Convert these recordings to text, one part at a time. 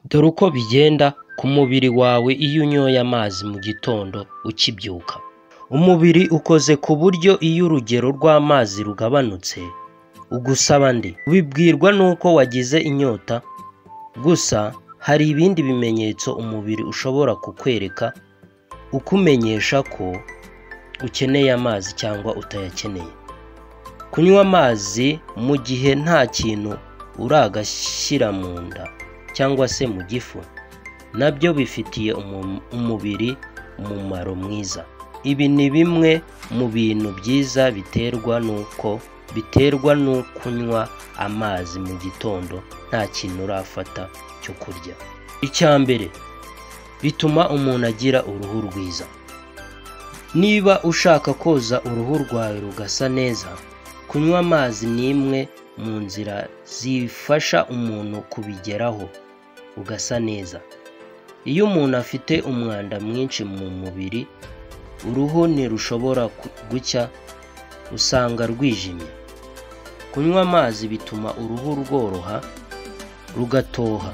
Dore uko bigenda ku mubiri wawe iyo unyoye amazi mu gitondo ukibyuka. Umubiri ukoze ku buryo iyo urugero rw'amazi rugabanutse ugusaba andi. Ubibwirwa n'uko wagize inyota, gusa hari ibindi bimenyetso umubiri ushobora kukwereka ukumenyesha ko ukeneye amazi cyangwa utayakeneye. Kunywa amazi mu gihe nta kintu uragashyira mu nda cyangwa se mu gifu nabyo bifitiye umubiri umumaro mwiza. Ibi ni bimwe mu bintu byiza biterwa no kunywa amazi mu gitondo nta kintu urafata cyo kurya. Icya mbere, bituma umuntu agira uruhu rwiza. Niba ushaka koza uruhu rwawe rugasa neza, kunywa amazi ni imwe mu nzira zifasha umuntu kubigeraho ugasa neza. Iyo umuntu afite umwanda mwinshi mu mubiri, uruhu ntirushobora gucya, usanga rwijimye. Kunywa amazi bituma uruhu rworoha, rugatoha.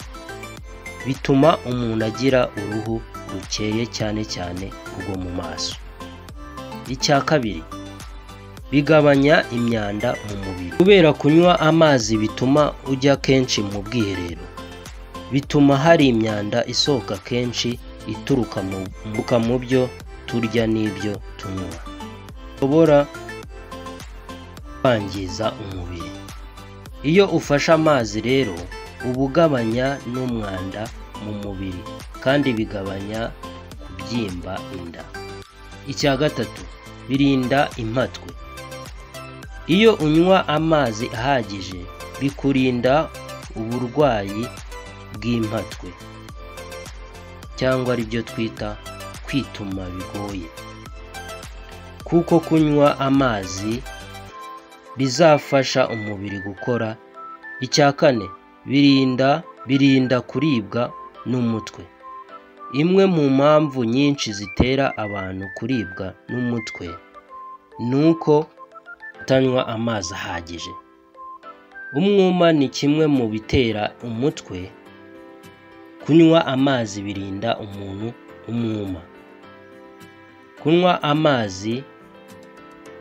Bituma umuntu agira uruhu rukeye cyane cyane urwo mu maso. Icya kabiri, bigabanya imyanda mu mubiri. Kubera kunywa amazi bituma ujya kenshi mu bwiherero, bituma hari imyanda isohoka kenshi ituruka mu byo turya n'ibyo tunywa, bishobora kwangiza umubiri. Iyo ufashe amazi rero uba ugabanya n'umwanda mu mubiri kandi bigabanya kubyimba inda. Icya gatatu, birinda impatwe. Iyo unywa amazi ahagije bikurinda uburwayi bw'impatwe cyangwa aribyo twita kwituma bigoye, kuko kunywa amazi bizafasha umubiri gukora. Icya kane, birinda kuribwa n'umutwe. Imwe mu mpamvu nyinshi zitera abantu kuribwa n'umutwe ni uko kutanywa amazi ahagije. Umwuma ni kimwe mu bitera umutwe. Kunywa amazi birinda umuntu umwuma. Kunywa amazi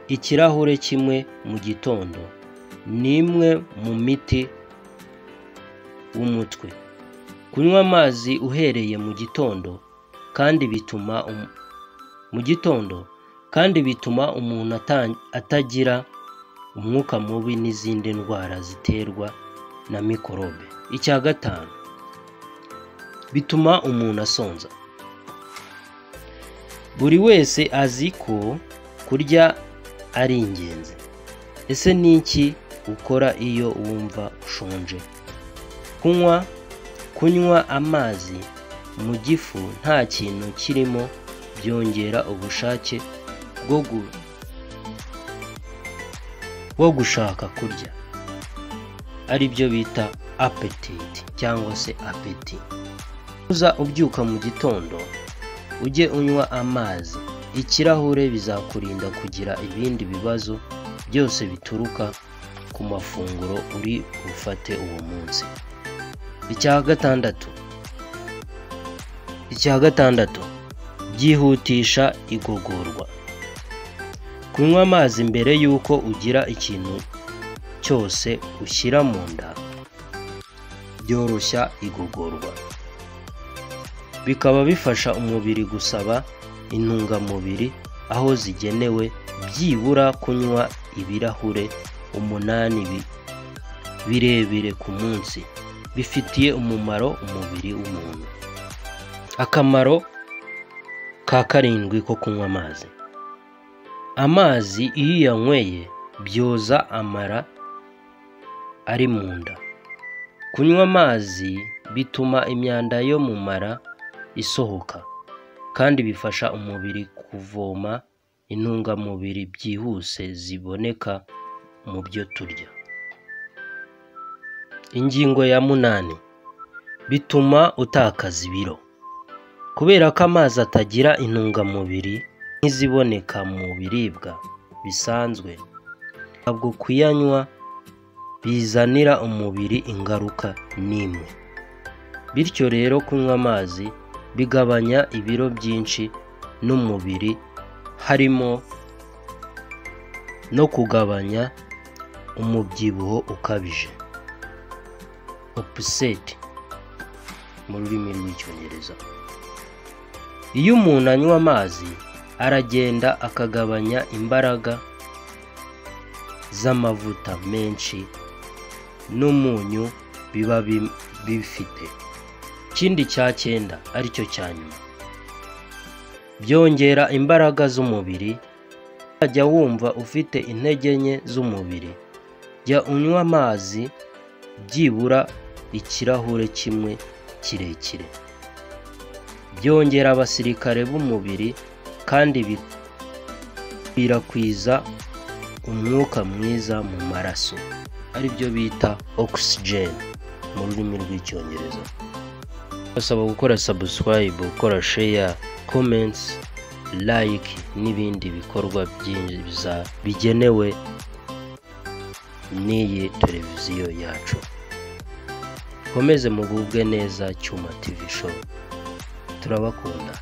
ikirahure kimwe mu gitondo ni imwe mu miti w'umutwe. Kunywa amazi uhereye mu gitondo kandi bituma umuntu atagira umwuka mubi n'izindi ndwara ziterwa na mikorobe. Icya gatanu, bituma umuntu asonza. Buri wese azi ko kurya ari ingenzi. Ese ni iki ukora iyo wumva ushonje? Kunywa amazi mu gifu nta kintu kirimo byongera ubushake bwo gushaka kurya, aribyo bita appetite cyangwa se apeti. Uza ubyuka mu gitondo ujye unywa amazi ikirahure, bizakurinda kugira ibindi bibazo byose bituruka ku mafunguro uri bufate uwo munsi. Icya gatandatu, byihutisha igogorwa. Kunywa amazi mbere y'uko ugira ikintu cyose ushyira mu nda byoroshya igogorwa, bikaba bifasha umubiri gusaba intungamubiri aho zigenewe. Byibura kunywa ibirahure 8 birebire ku munsi bifitiye umumaro umubiri w'umuntu. Akamaro ka karindwi ko kunywa amazi. Amazi iyo uyanyweye byoza amara ari mu nda. Kunywa amazi bituma imyanda yo mu mara isohoka kandi bifasha umubiri kuvoma intungamubiri byihuse ziboneka mu byo turya. Ingingo ya 8, bituma utakaza ibiro. Kubera ko amazi atagira intungamubiri nk'iziboneka mu biribwa bisanzwe, ntabwo kuyanywa bizanira umubiri ingaruka n'imwe. Bityo rero kunywa amazi bigabanya ibiro byinshi n'umubiri, harimo no kugabanya umubyibuho ukabije, obesity mu rurimi rw'Icyongereza. Iyo umuntu anywa amazi aragenda akagabanya imbaraga z'amavuta menshi n'umunyu biba bifite. Ikindi cya cyenda aricyo cya nyuma, byongera imbaraga z'umubiri. Jya wumva ufite intege nke z'umubiri, jya unywa amazi byibura ikirahure kimwe kirekire. Byongera abasirikare b'umubiri kandi bikwirakwiza umwuka mwiza mu maraso, aribyo bita oxygen mu rurimi rw'Icyongereza. Basaba gukora subscribe, gukora share, comments, like n'ibindi bikorwa byiza bigenewe n'iyi televiziyo yacu. Mukomeze mugubwe neza. Cyuma TV Show, turabakunda.